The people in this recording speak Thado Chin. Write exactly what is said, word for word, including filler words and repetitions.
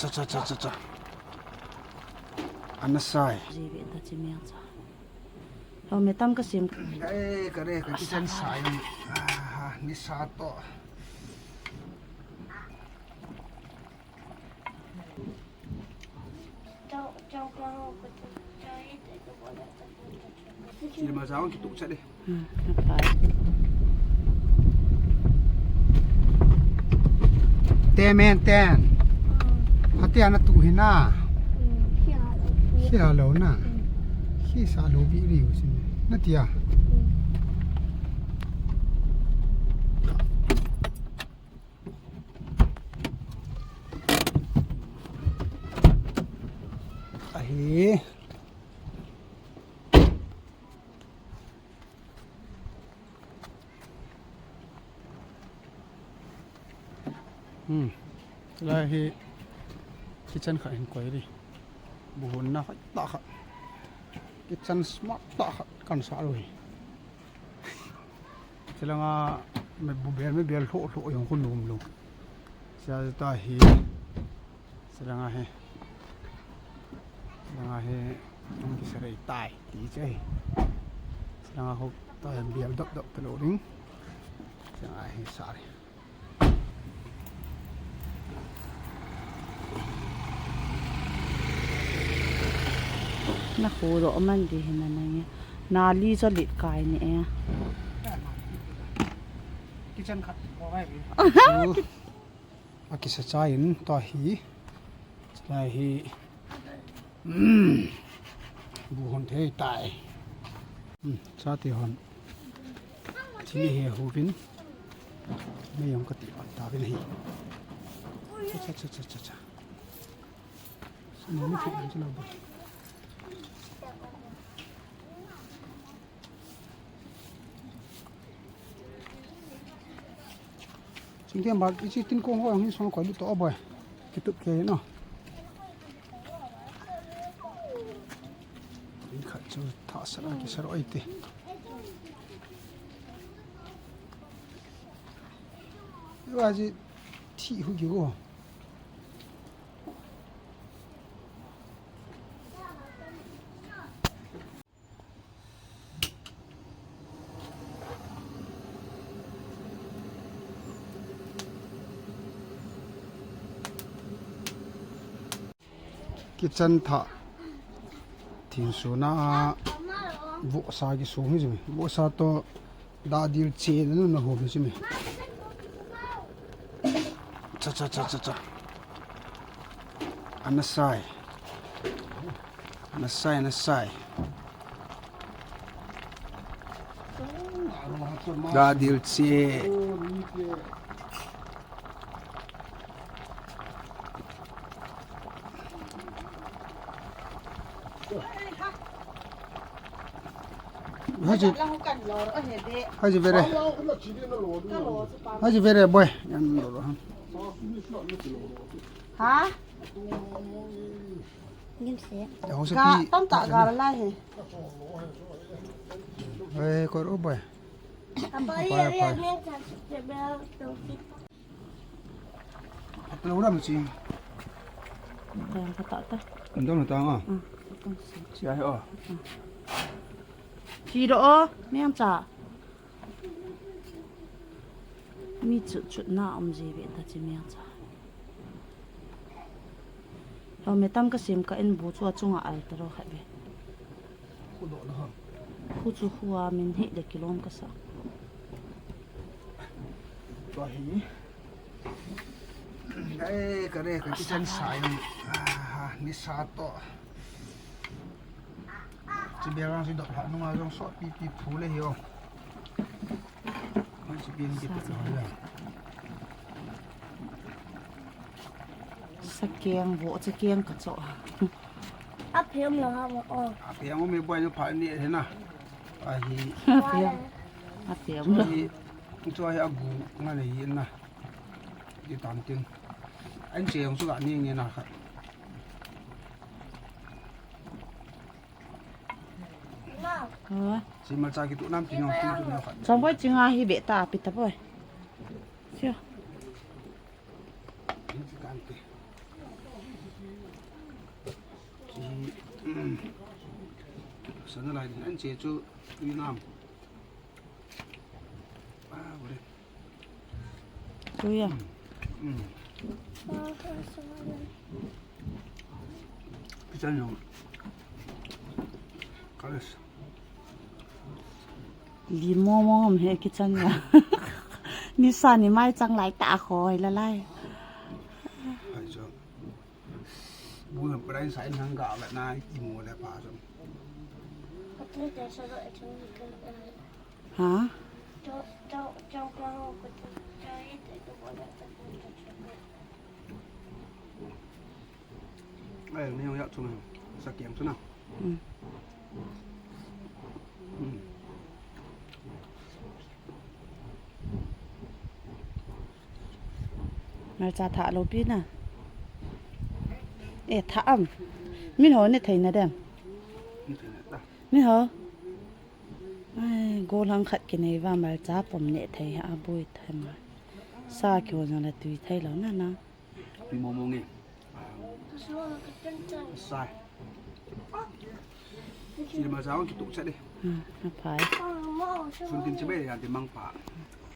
Cha, cha, cha, cha, cha. Ana sai. Ji ve ta chi meng cha. Ho me tam ka sim. Eh, ka re, ka kitchen sai. Ah, ni sa to. Sila ma sa ki tu cha de. Hmm, apa? Ten men ten. Hati ana tu hina. Hmm, hi a lo. Hi a lo na. Hmm. Hi sa lo bi ri u sin. Na tia. Hmm. Ahi. Hmm. Lai hi kitchen khat hin koi ri. Bu hon na khat ta khat. Kitchen smart ta khat kan sa ru hi. Chilanga me bu bel me bel hlo hlo jong khu nom lou. Sia ta hi. Chilanga hi. Chilanga hi. Hung kiserei tai. Ti che. Chilanga khu ta bel dop dop ta lou ding. Chilanga hi sa ri. Na khu ro man di hin na nge. Na li cho lit kai ni e. Kitchen khat ko vai bi. A kisa cha in to hi. Chilai hi. Hmm. Bu hon thei tai. Hmm, cha ti hon. Chini he hu vin. Me jong ka ti hon ta vin hi. Cha, cha, cha, cha, cha. Sini mi thei an cha lo ba. Chingte ba, ichi tin kong ho ang hi song koi lut to, o boy. Kitup ke no. In khat chu tha sara ki sara oi te. Wa ji thi hu ki go. Kitchen thah. Thin suna vohsa kisung hi chu. Vohsa to dadil che na na hom chu me. Cha, cha, cha, cha, cha. Ana sai. Ana sai, ana sai. Dadil che. Haji, haji vere. Haji vere boy. Yan lo lo. Ha? Ngim se. Ga, tam ta ga la he. Eh, kor o boy. Apa ye ye ning chan se bel to. Lo ram chi. Tang ka ta ta. Ndom na tang a. Mm, tang si. Si ai o. Chi ro o, meng cha. Mi chut chut na um ji ve ta chi meng cha. Ho me tam ka sim ka in bu chu a chunga al ta ro khat ve. Khu chu khu a min hei le kilom ka sa. Tua hi. Ai, ka re, ka kitchen sa in. Ah, ni sa to. Chi bel lang si dok ha, nunga jong so pi pi phu le hi o. Chi pi ni ki ta le. Sakeng vo, sakeng ka cho. A phem lo ha mo o. A phem mo me boy no pha ni he na. A hi. A phem. A phem lo. Hi, cho hi a gu nga le hi na. Di tam tin. An che yong su ga ni nge na kha. Oi. Si mal cha ki tu nam tin yong tu tu na kha. Chong boy chinga hi be ta pi ta boy. Sio. Ni si kan te. Sana lai din an che chu, ui nam. Ah, bole. Tuya. Mm. Kichun jong. Kalis. Di mo mo ham he kichun ya. Nisa ni mai chang lai ta khoi la lai. Hai jo. Bu ham prai sai nang ga la nai ki mo le pa jo. Ha? Ai, ni yong yak chung, sa kiang chung na. Mm. Mm. Malcha tha lo pi na. E, tha am. Min ho ne thei na dem. Ni thei na ta. Ni ho. Ai, golang khat kinei va malcha pom ne thei ha, a bui thei ma. Sa ki ho jong la tui thei lo na na. Tui mo mo nge. Sai. Chi ma sa ki tu cha de. Hmm, a phai. Sun tin chi be ya de mang pa.